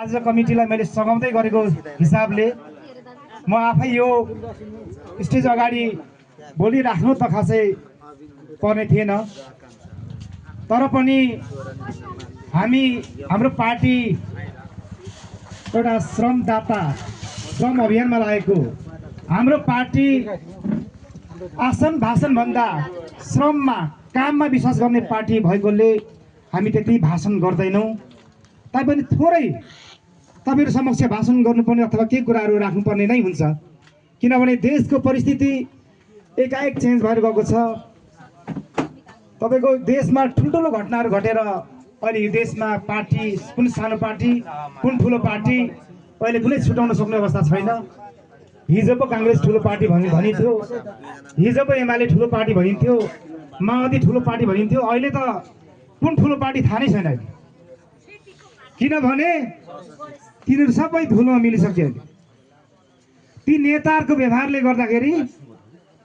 आज कमिटीलाई मैले सघाउँदै गरेको हिसाबले म आफै यो स्टेज अगाडि बोलिराख्नु त खासै पर्ने थिएन, तर पनि हाम्रो पार्टी एउटा श्रमदाता श्रम अभियानमा लागेको, हाम्रो पार्टी आसन भाषण भन्दा श्रममा काममा विश्वास गर्ने पार्टी भएकोले हामी त्यति भाषण गर्दैनौँ। तैपनि थोरै तपाईहरु समक्ष भाषण गर्नुपर्ने अथवा केही कुराहरू राख्नुपर्ने नै हुन्छ, किनभने देशको परिस्थिति एकाएक चेन्ज भएर गएको छ। तपाईको देशमा ठुल्ठुलो घटनाहरू घटेर अहिले यो देशमा पार्टी कुन सानो पार्टी कुन ठुलो पार्टी अहिले कुनै छुटाउन सक्ने अवस्था छैन। हिजो पो कांग्रेस ठुलो पार्टी भनिन्थ्यो, हिजो पो एमाले ठुलो पार्टी भनिन्थ्यो, माओवादी ठुलो पार्टी भनिन्थ्यो, अहिले त कुन ठुलो पार्टी थाहा नै छैन। किनभने तिनीहरू सबै धुलोमा मिलिसक्यो। ती नेताहरूको व्यवहारले गर्दाखेरि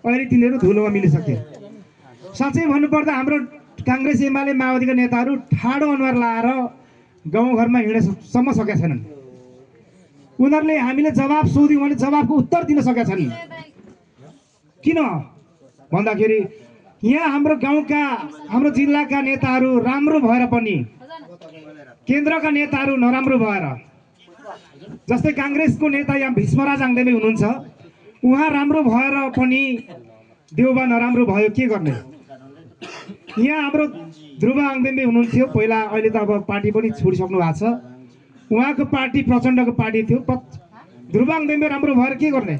अहिले तिनीहरू धुलोमा मिलिसक्यो। साँच्चै भन्नुपर्दा हाम्रो कांग्रेस एमाले माओवादीका नेताहरू ठाडो अनुहार लाएर गाउँघरमा हिँड्नसम्म सकेका छैनन्। उनीहरूले हामीले जवाब सोध्यौँ भने जवाबको उत्तर दिन सकेका छैनन्। किन भन्दाखेरि यहाँ हाम्रो गाउँका हाम्रो जिल्लाका नेताहरू राम्रो भएर पनि केन्द्रका नेताहरू नराम्रो भएर, जस्तै कांग्रेसको नेता यहाँ भीष्मराज आङदेमे हुनुहुन्छ, उहाँ राम्रो भएर पनि देउबा नराम्रो भयो, के गर्ने। यहाँ हाम्रो ध्रुव आङदेमे हुनुहुन्थ्यो पहिला, अहिले त अब पार्टी पनि छोडिसक्नु भएको छ। उहाँको पार्टी प्रचण्डको पार्टी थियो, ध्रुव आङदेमे राम्रो भएर के गर्ने।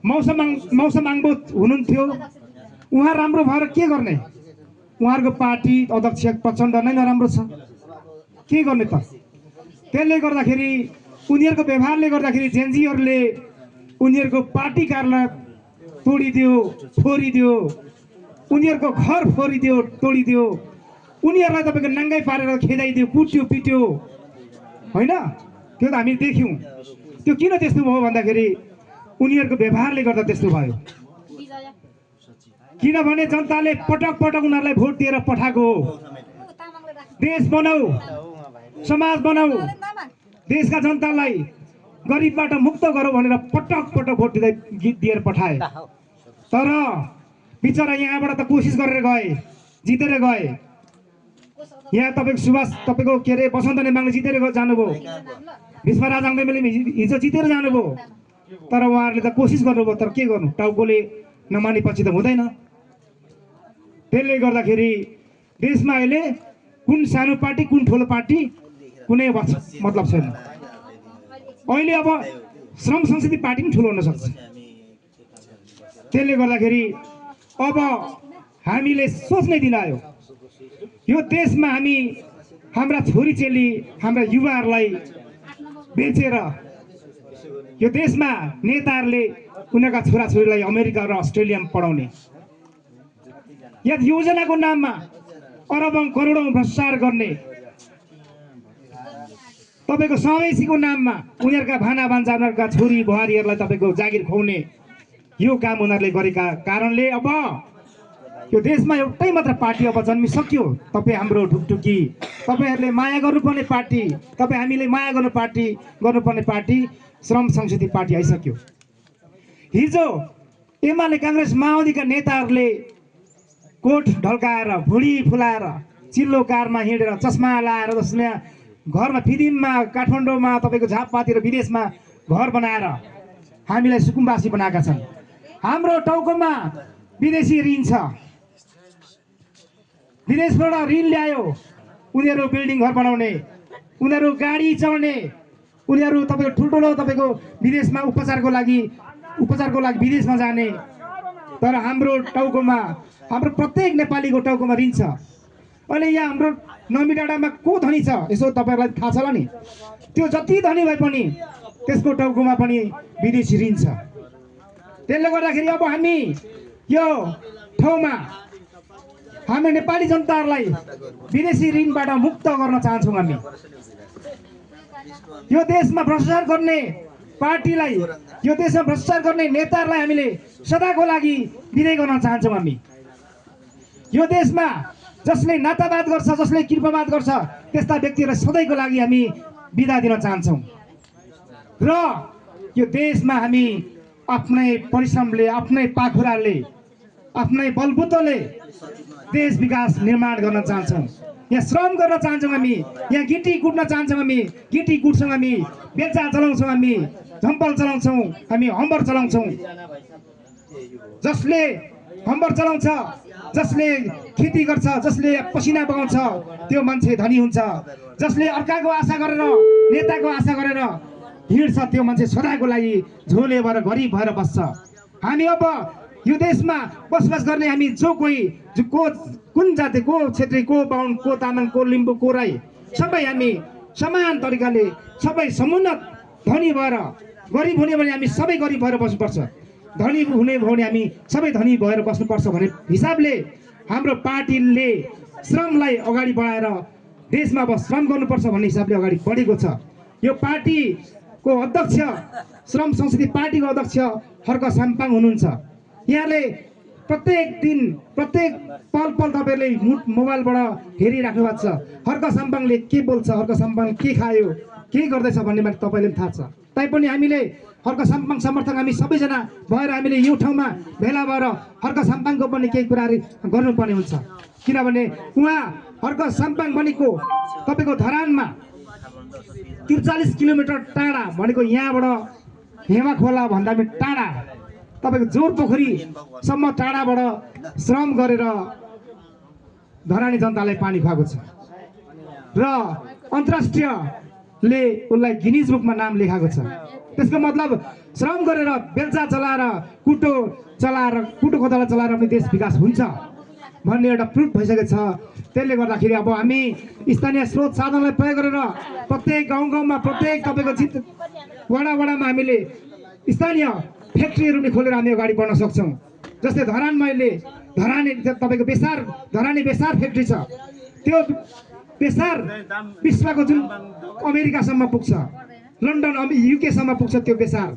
मौसम आङबो हुनुहुन्थ्यो, उहाँ राम्रो भएर के गर्ने। उहाँहरूको पार्टी अध्यक्ष प्रचण्ड नै नराम्रो छ, के गर्ने त। त्यसले गर्दाखेरि उनीहरूको व्यवहारले गर्दाखेरि जेन्जीहरूले उनीहरूको पार्टी कार्यालय तोडिदियो, फोरिदियो, उनीहरूको घर फोरिदियो, तोडिदियो, उनीहरूलाई तपाईको नाङ्गाई पारेर खेदाइदियो, कुट्यो पिट्यो, होइन। त्यो त हामी देख्यौँ। त्यो किन त्यस्तो भयो भन्दाखेरि उनीहरूको व्यवहारले गर्दा त्यस्तो भयो। किनभने जनताले पटक पटक उनीहरूलाई भोट दिएर पठाएको हो। देश बनाऊ, समाज बनाऊ, देशका जनतालाई गरिबबाट मुक्त गरौँ भनेर पटक पटक भोट दिएर पठाए। तर बिचरा यहाँबाट त कोसिस गरेर गए, जितेर गए। यहाँ तपाईँको सुभाष तपाईँको के अरे बसन्त नेमाङले जितेर जानुभयो, भीष्मराज आङदेमेले हिजो जितेर जानुभयो। तर उहाँहरूले त कोसिस गर्नुभयो, तर के गर्नु, टाउकोले नमानेपछि त हुँदैन। त्यसले गर्दाखेरि देशमा अहिले कुन सानो पार्टी कुन ठुलो पार्टी कुनै मतलब छैन। अहिले अब श्रम संस्कृति पार्टी पनि ठुलो हुन सक्छ। त्यसले गर्दाखेरि अब हामीले सोच्नै दिन आयो, यो देशमा हामी हाम्रा छोरीचेली हाम्रा युवाहरूलाई बेचेर यो देशमा नेताहरूले उनीहरूका छोराछोरीलाई अमेरिका र अस्ट्रेलियामा पढाउने, यस योजनाको नाममा अरबौं करोडौं भ्रष्टाचार गर्ने, तपाईको समावेशीको नाममा उनीहरूका भाना भान्जा उनीहरूका छोरी बुहारीहरूलाई तपाईको जागिर खुवाउने यो काम उनीहरूले गरेका कारणले अब यो देशमा एउटै मात्र पार्टी अब जन्मिसक्यो। तपाईँ हाम्रो ढुकढुकी, तपाईँहरूले माया गर्नुपर्ने पार्टी, तपाईँ हामीले माया गर्नुपर्ने पार्टी श्रम संस्कृति पार्टी आइसक्यो। हिजो एमाले कांग्रेस माओवादीका नेताहरूले कोट ढल्काएर भुँडी फुलाएर चिल्लो कारमा हिँडेर चस्मा लाएर जसले घरमा फिदिममा काठमाडौँमा तपाईँको झापपाती र विदेशमा घर बनाएर हामीलाई सुकुम्बासी बनाएका छन्। हाम्रो टाउकोमा विदेशी ऋण छ, विदेशबाट ऋण ल्यायो, उनीहरू बिल्डिङ घर बनाउने, उनीहरू गाडी चढ्ने, उनीहरू तपाईँको ठुल्ठुलो तपाईँको विदेशमा उपचारको लागि विदेशमा जाने। तर हाम्रो टाउकोमा, हाम्रो प्रत्येक नेपालीको टाउकोमा ऋण छ। अहिले यहाँ हाम्रो नमी डाँडामा को धनी छ यसो तपाईँहरूलाई थाहा छ होला नि, त्यो जति धनी भए पनि त्यसको टाउकोमा पनि विदेशी ऋण छ। त्यसले गर्दाखेरि अब हामी यो ठाउँमा हामी नेपाली जनताहरूलाई विदेशी ऋणबाट मुक्त गर्न चाहन्छौँ। हामी यो देशमा भ्रष्टाचार गर्ने पार्टीलाई, यो देशमा भ्रष्टाचार गर्ने नेताहरूलाई हामीले सदाको लागि विदाय गर्न चाहन्छौँ। हामी यो देशमा जसले नातावाद गर्छ, जसले कृपावाद गर्छ, त्यस्ता व्यक्तिहरूलाई सधैँको लागि हामी बिदा दिन चाहन्छौँ र यो देशमा हामी आफ्नै परिश्रमले, आफ्नै पाखुराले, आफ्नै बलबुतोले देश विकास निर्माण गर्न चाहन्छौँ। यहाँ श्रम गर्न चाहन्छौँ हामी, यहाँ गिटी कुट्न चाहन्छौँ हामी, गिटी कुट्छौँ हामी, बेल्चा चलाउँछौँ हामी, झम्पल चलाउँछौँ हामी, हम्बर चलाउँछौँ। जसले हम्बर चलाउँछ, जसले खेती गर्छ, जसले पसिना बगाउँछ त्यो मान्छे धनी हुन्छ। जसले अर्काको आशा गरेर, नेताको आशा गरेर हिँड्छ त्यो मान्छे सदाको लागि झोले भएर गरिब भएर बस्छ। हामी अब यो देशमा बसोबास गर्ने हामी जो कोही, जो को कुन जाति, को क्षेत्री, को बाहुन, को तामाङ, को लिम्बू, को राई, सबै हामी समान तरिकाले सबै समुन्नत धनी भएर, गरिब हुने भने हामी सबै गरिब भएर बस्नुपर्छ, धनी हुने भयो भने हामी सबै धनी भएर बस्नुपर्छ भन्ने हिसाबले हाम्रो पार्टीले श्रमलाई अगाडि बढाएर देशमा अब श्रम गर्नुपर्छ भन्ने हिसाबले अगाडि बढेको छ। यो पार्टीको अध्यक्ष, श्रम संस्कृति पार्टीको अध्यक्ष हर्क साम्पाङ हुनुहुन्छ। यहाँले प्रत्येक दिन, प्रत्येक पल पल तपाईँले मोबाइलबाट हेरिराख्नु भएको छ। हर्क साम्पाङले के बोल्छ, हर्क साम्पाङ के खायो, के गर्दैछ भन्ने बारे तपाईँले थाहा छ। तैपनि हामीले हर्क साम्पाङ समर्थक हामी सबैजना भएर हामीले यो ठाउँमा भेला भएर हर्क साम्पाङको पनि केही कुराहरू गर्नुपर्ने हुन्छ। किनभने उहाँ हर्क साम्पाङ भनेको तपाईँको धरानमा 43 किलोमिटर टाढा, भनेको यहाँबाट हेमा खोला भन्दा पनि टाढा, तपाईँको जोर पोखरीसम्म टाढाबाट श्रम गरेर धरानी जनतालाई पानी खुवाएको छ र अन्तर्राष्ट्रियले उसलाई गिनिज बुकमा नाम लेखाएको छ। त्यसको मतलब श्रम गरेर, बेल्चा चलाएर, कुटो खोतला चलाएर पनि देश विकास हुन्छ भन्ने एउटा प्रुफ भइसकेको छ। त्यसले गर्दाखेरि अब हामी स्थानीय स्रोत साधनलाई प्रयोग गरेर प्रत्येक गाउँमा, प्रत्येक तपाईँको वडामा हामीले स्थानीय फ्याक्ट्रीहरू पनि खोलेर हामी अगाडि बढ्न सक्छौँ। जस्तै धरानमा अहिले तपाईँको धरानी बेसार फ्याक्ट्री छ। त्यो बेसार विश्वको जुन अमेरिकासम्म पुग्छ, लन्डन, युकेसम्म पुग्छ त्यो बेसार।